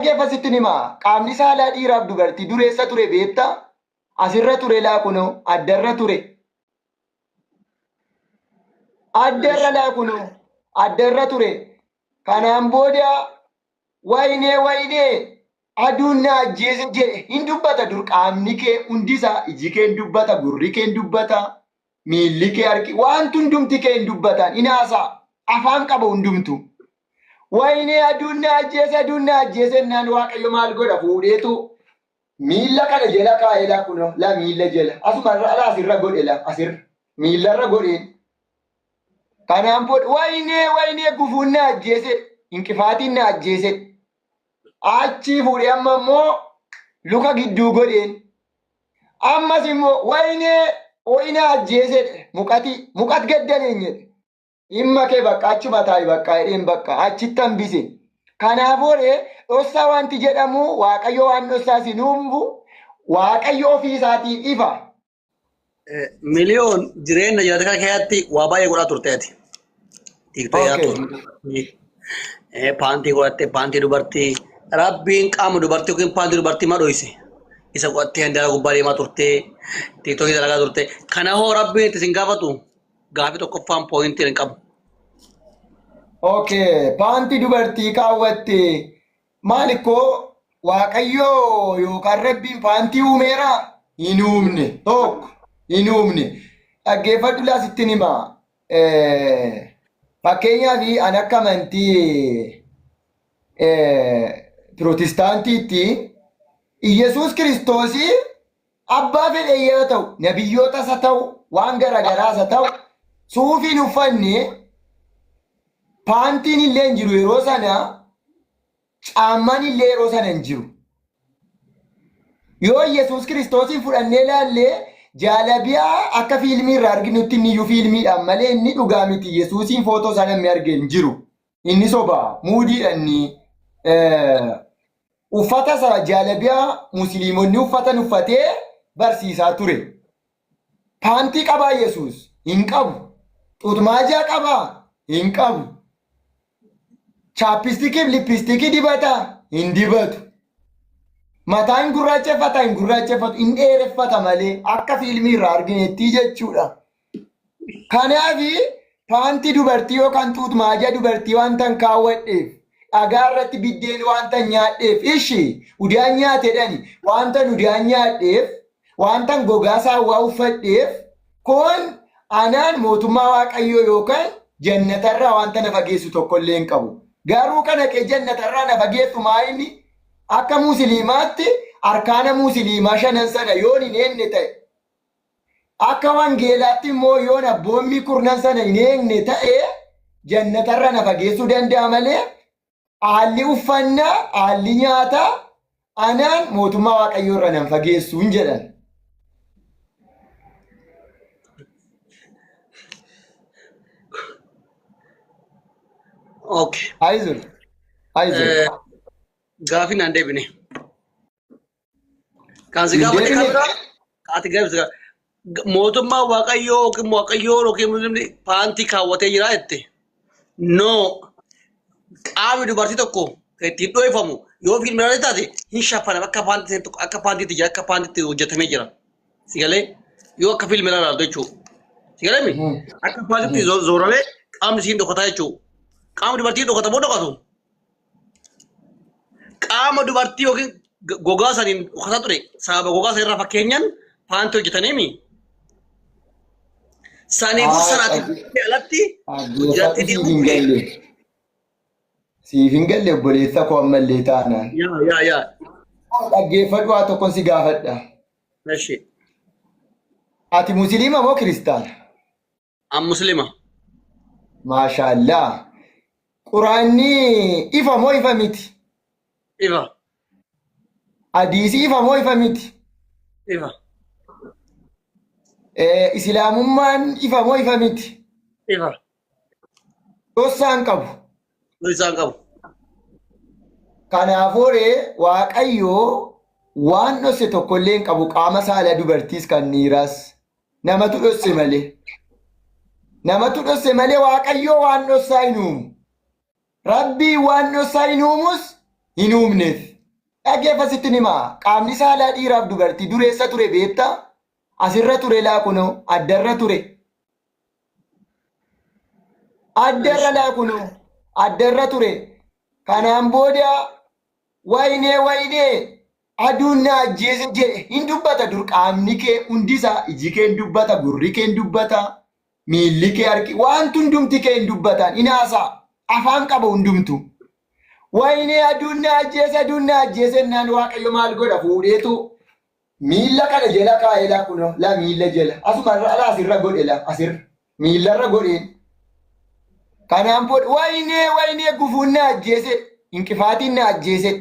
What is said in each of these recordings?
Dhaggeeffa sittin hima. Qaamni saalaa dhiiraaf dubartii dureessa ture beektaa? Asirra ture laa kunoo addarra ture. Addarra laa kunoo addarra ture. Kanaan booda waynee waynee aduun na ajjeese jedhe hin dubbata dur qaamni kee hundisaa iji kee hin dubbata gurri kee hin dubbata miilli kee harki wanti hundumti kee hin dubbatan hin haasa'a afaan qaba hundumtu. Waynee aduun na ajjeese aduun na ajjeese jennaan waaqayyo maal godha fuudheetu miilla kana jala kaa'ee laa kunoo laa miilla jala asuma irra alaa asirra godhe laa asirra miillarra godheen. Kanaan booda waynee waynee gufuun na ajjeese inqifaatiin na ajjeese achii fuudhee amma immoo luka gidduu godheen. Ammas immoo waynee ho'i na ajjeese muqatii muqat gaddaleen jedhe. Dhimma kee bakka achuma taa'i bakka jedheen bakka achitti hambise. Kanaafuu ree dhossaa wanti jedhamu Waaqayyo waan dhossaa sin uumu Waaqayyo ofii isaatii ifa. Miliyoon jireenya jiraate kana keessatti waa baay'ee godhaa turte ati. Tiiktoyaa turte, paantii godhatte, paantii dubartii. Rabbiin qaama dubartii yookiin paantii dubartii ma dhoyse. Isa godhattee handaara gubbaa deemaa turte, tiiktookii dalagaa turte. Kana hoo Rabbiin itti sin gaafatu? Gaafii tokkoffaan pooyintii hin qabu. Okay, paantii dubartii kaawwatte maal ikkoo Waaqayyo yookaan Rabbiin paantii uumeera? Hin uumne. Tokko hin uumne. Dhaggeeffadhu laa sittin hima. Fakkeenyaaf an akka amantii Pirotestaantiitti Iyyasuus Kiristoosii Abbaa fedhe yaa ta'u, nabiyyootas haa ta'u, waan garaagaraas haa ta'u, suufiin uffanne paantiin illee hin jiru yeroo sana, caammaan illee yeroo sana hin jiru. Yoo Yesuus Kiristoosiin fudhannee ilaalle jaalabiyaa akka fiilmii irraa arginutti inni iyyuu fiilmiidhaan malee inni dhugaa miti. Yesuusiin footoo isaa namni arge hin jiru. Inni soba muudiidha inni. Uffata isa jaalabiyaa musliimonni uffatan uffatee barsiisaa ture. Paantii qabaa Yesuus? Hin qabu. Xuutmaajaa qabaa? Hin qabu. Chaappistikii fi lippistikii dibataa? Hin dibatu. Mataa hin gurraacheffata? Hin gurraacheffatu. Hin dheereffata malee akka fiilmii irraa arginetti jechuudha. Kanaaf paantii dubartii yookaan xuutmaajaa dubartii wanta hin kaawwadheef dhagaa irratti biddeen wanta nyaadheef ishi udaan nyaatedhani wanta udaan nyaadheef wanta gogaa saawwaa uffadheef kun anaan mootummaa waaqayyoo yookaan jannatarraa wanta na fageessu tokkollee hin qabu. Garuu kana kee jannatarraa na fageessu maa inni akka musliimaatti arkaana musliimaa shanan sana yoon hin eegne ta'e Akka wangeelaatti immoo yoon abboommii kurnan sana hin eegne ta'e jannatarra na fageessuu danda'a malee haalli uffannaa, haalli nyaataa anaan mootummaa waaqayyoo irra nan fageessu hin jedhan. Okay. Ayizul. Ayizul. Gaafii naan deebine. Kan si Hin gaafate kan deebine. biraa ati gaafate mootummaa waaqayyoo yookiin waaqayyoo yookiin muslimni paantii kaawwatee jira jette. No qaamni dubartii tokko kan ittiin dho'ifamu yoo fiilmii irratti taate hin shaffanama akka paantii tokko akka paantiitti jira akka paantiitti hojjetamee jira. Si galee yoo akka fiilmii irraa ilaaltu jechuudha. Si galee mi? Akka paantiitti zooramee qaamni isiin dhokataa jechuudha. Qaamni dubartii dhokata moo dhokatu? Qaama dubartii yookiin gogaa saniin dhokataa ture sababa gogaa sanirraa fakkeenyaan paantii hojjetaniimi. Saniifuu sanaati alatti Dhaggeeffadhu jaartii siif deemuu hin ture. galle. Siif hin galle obboleessa koo ammallee taanaan. Yaa yaa yaa. Dhaggeeffadhu waa tokkon si gaafadha. Eshi. Ati musliima moo kiristaana? An muslima. Maashaallah. Quraanni ifa moo ifa miti? Ifa. Hadiisi ifa moo ifa miti? Ifa. Islaamummaan ifa moo ifa miti? Ifa. Dhossaa hin qabu. Dhossaa hin qabu. Kanaafuu ree Waaqayyo waan dhosse tokkollee hin qabu qaama saala dubartiis kan dhiiraas. Namatu dhosse malee. Namatu dhosse malee Waaqayyoo waan dhossaa hin uumu. Rabbii waan dhossaa hin uumus hin uumneef. Dhaggeeffa sittin himaa. Qaamni saalaa dhiiraaf dubartii dureessa ture beektaa? Asirra ture laa kunoo addarra ture. Addarra laa kunoo addarra ture. Kanaan booda waynee waynee aduun na ajjeese jedhe hin dubbata dur qaamni kee hundisaa iji kee hin dubbata gurri kee hin dubbata miilli kee harki wanti hundumti kee hin dubbatan hin haasa'a afaan qaba hundumtu. Waynee aduun na ajjeese aduun na ajjeese jennaan Waaqayyo maal godha fuudheetu miilla kana jala kaa'ee laa kunoo laa miilla jala asuma irra alaa asirra godhe laa asirra miillarra godheen. Kanaan booda waynee waynee gufuun na ajjeese inqifaatiin na ajjeese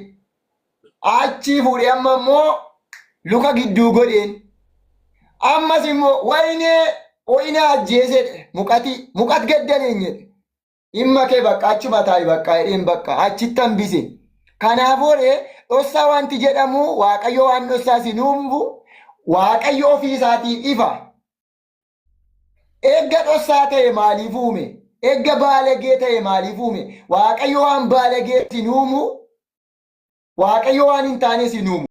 achii fuudhee amma immoo luka gidduu godheen. Ammas immoo waynee ho'i na ajjeese muqatii muqat gaddaneen jedhe. Dhimma kee bakka achuma taa'i bakka jedheen bakka achitti hambise. Kanaafuu ree dhossaa wanti jedhamu Waaqayyo waan dhossaa sin uumu Waaqayyo ofii isaatii ifa. Eegga dhossaa ta'e maaliif uume? Eegga baalagee ta'e maaliif uume? Waaqayyo waan baalagee sin uumu Waaqayyo waan hin taane sin uumu.